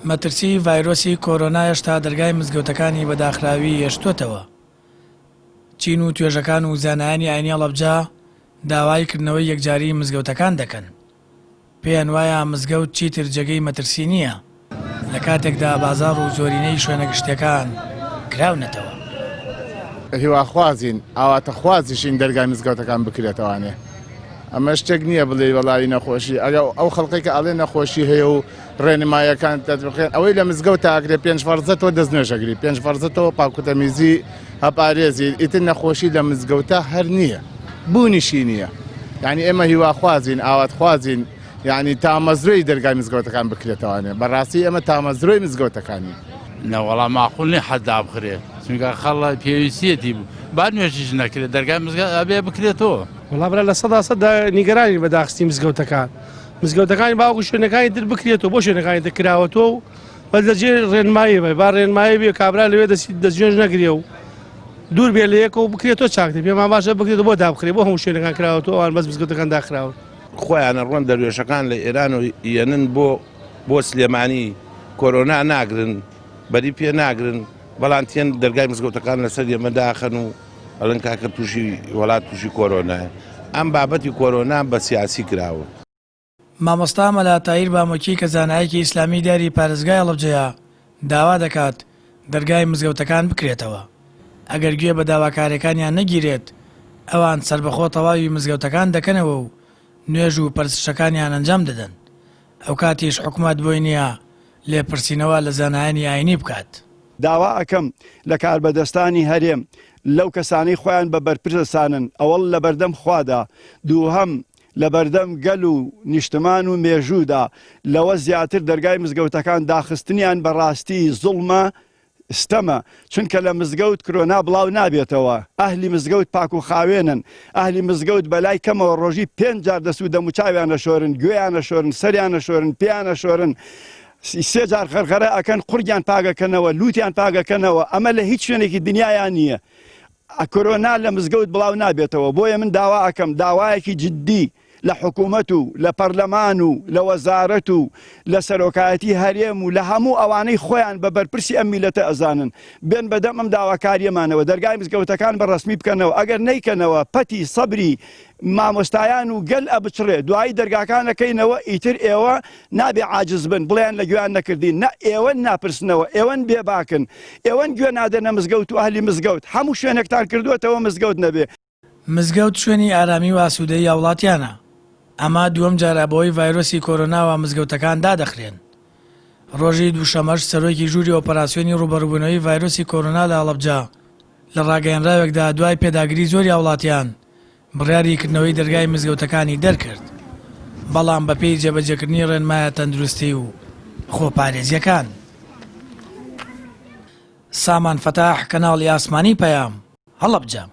مەترسی ڤایرۆسی کۆرۆنا هێشتا دەرگای مزگەوتەکانی بە داخراوی هێشتۆتەوە. چین و توێژەکان و زانایانی ئاینی هەڵەبجە داوای کردنەوەی یەکجاری مزگەوتەکان دەکەن. پێیان وایە مزگەوت چیتر جێگەی مەترسی نییە، لە کاتێکدا بازاڕ و زۆرینەی شوێنە گشتییەکان کراونەتەوە. هیواخوازین، ئاواتەخوازیشین دەرگای مزگەوتەکان بکرێتەوانێ. ئەمە شتێک نییە بڵێی وەڵایی نەخۆشی، ئەگەر ئەو خەڵکەی کە ئەڵێ نەخۆشی هەیە و ڕێنماییەکان تەتبیقێن، ئەوەی لە مزگەوتا ئەکرێ پێنج فەرزە تۆ دەستنوێژ ئەگری، پێنج فەرزە تۆ پاکوتەمیزی ئەپارێزی، ئیتر نەخۆشی لە مزگەوتا هەر نییە، بوونیشی نییە. یانی ئێمە هیواخوازین، ئاواتخوازین، یانی تامەزرۆی دەرگای مزگەوتەکان بکرێتەوانێ. بەڕاستی ئێمە تامەزرۆی مزگەوتەکانین. نەوەڵا ماقول نیە حەد دابخرێ چونکە خەڵ پێویستیەتی با نوێژیش نەکرێت دەرگای مزگەوت ئەبێ بکرێتەوە. وەڵا برا 100% نیگەرانین بە داخستی مزگەوتەکان مزگەوتەکانی باوەکو شوێنەکانی تر بکرێتەوە بۆ شوێنەکانی تر کراوەتەوە و بەس لە جێ ڕێنمایی بێ با ڕێنمایی بێ کابرا لەوێ دەستی دەستنوێژ نەگرێ و دوور بێ لە یەکەوە بکرێتەوە چاکتر پێمان باشە بکرێتەوە بۆ دابخرێ بۆ هەموو شوێنەکان کراوەتەوە ئەوان بەس مزگەوتەکان داخراون. خۆیان ئەڕۆن دەروێشەکان لە ئێران و یەنن بۆ بۆ سلێمانی کۆرۆنا ناگرن بەری پێ ناگرن بەڵام تێن دەرگای مزگەوتەکان لەسەر ئێمە داخەن و ئەڵێن کاکە تووشی وڵات تووشی کۆرۆنایە ئەم بابەتی کۆرۆنا بە سیاسی کراوە. مامۆستا مەلا تاهیر بامۆکی کە زانایەکی ئیسلامی دیاری پارێزگای هەڵەبجەیە داوا دەکات دەرگای مزگەوتەکان بکرێتەوە ئەگەر گوێ بە داواکاریەکانیان نەگیرێت ئەوان سەربەخۆ تەواوی مزگەوتەکان دەکەنەوە و نوێژ و پەرستشەکانیان ئەنجام دەدەن ئەوکاتیش حکومەت بۆی نیە لێپرسینەوە لە زانایانی ئاینی بکات. داوا ئەکەم لە کاربەدەستانی هەرێم، لەو کەسانەی خۆیان بە بەرپرس ئەزانن، ئەوەڵ لەبەردەم خوادا، دووهەم لەبەردەم گەل و نیشتمان و مێژوودا، لەوە زیاتر دەرگای مزگەوتەکان داخستنیان بەڕاستی زوڵمە، ستەمە، چونکە لە مزگەوت کرۆنا بڵاو نابێتەوە، ئەهلی مزگەوت پاک و خاوێنن، ئەهلی مزگەوت بەلای کەمەوە ڕۆژی پێنج جار دەست و دەموچاویان ئەشۆرن، گوێیان ئەشۆرن، سەریان ئەشۆرن، پێیان ئەشۆرن، سێ جار غەرغەرە ئەکەن، قوڕگیان پاک ئەکەنەوە، لوتیان پاک ئەکەنەوە، ئەمە لە هیچ شوێنێکی دنیایا نییە. کۆرۆنا لە مزگەوت بڵاو نابێتەوە، بۆیە من داوا ئەکەم داوایەکی جدی لە حکوومەت و لە پەرلەمان و لە وەزارەت و لە سەرۆکایەتی هەرێم و لە هەموو ئەوانەی خۆیان بە بەرپرسی ئەم میللەتە ئەزانن بێن بەدەم ئەم داواکارییەمانەوە دەرگای مزگەوتەکان بە ڕەسمی بکەنەوە ئەگەر نەیکەنەوە پەتی سەبری مامۆستایان و گەل ئەبچڕێ دوایی دەرگاکان ئەکەینەوە ئیتر ئێوە نابێ عاجز بن بڵێن لە گوێیان نەکردین نە ئێوەن ناپرسنەوە ئێوەن بێباکن ئێوەن گوێ نادەنە مزگەوت و ئەهلی مزگەوت هەموو شوێنێکتان کردووەتەوە مزگەوت نەبێ. مزگەوت شوێنی ئارامی و ئاسوودەیی هاوڵاتیانە، ئەمە دووەم جارە بەهۆی ڤایرۆسی کۆرۆناوە مزگەوتەکان دادەخرێن. ڕۆژی دووشەمەش سەرۆکی ژووری ئۆپەراسیۆنی ڕووبەڕووبوونەوەی ڤایرۆسی کۆرۆنا لە هەڵەبجە لە ڕاگەیەنراوێکدا دوای پێداگری زۆری هاوڵاتیان بڕیاری کردنەوەی دەرگای مزگەوتەکانی دەرکرد، بەڵام بەپێی جێبەجێکردنی ڕێنمایە تەندروستی و خۆپارێزییەکان. سامان فەتاح، کەناڵی ئاسمانی پەیام، هەڵەبجە.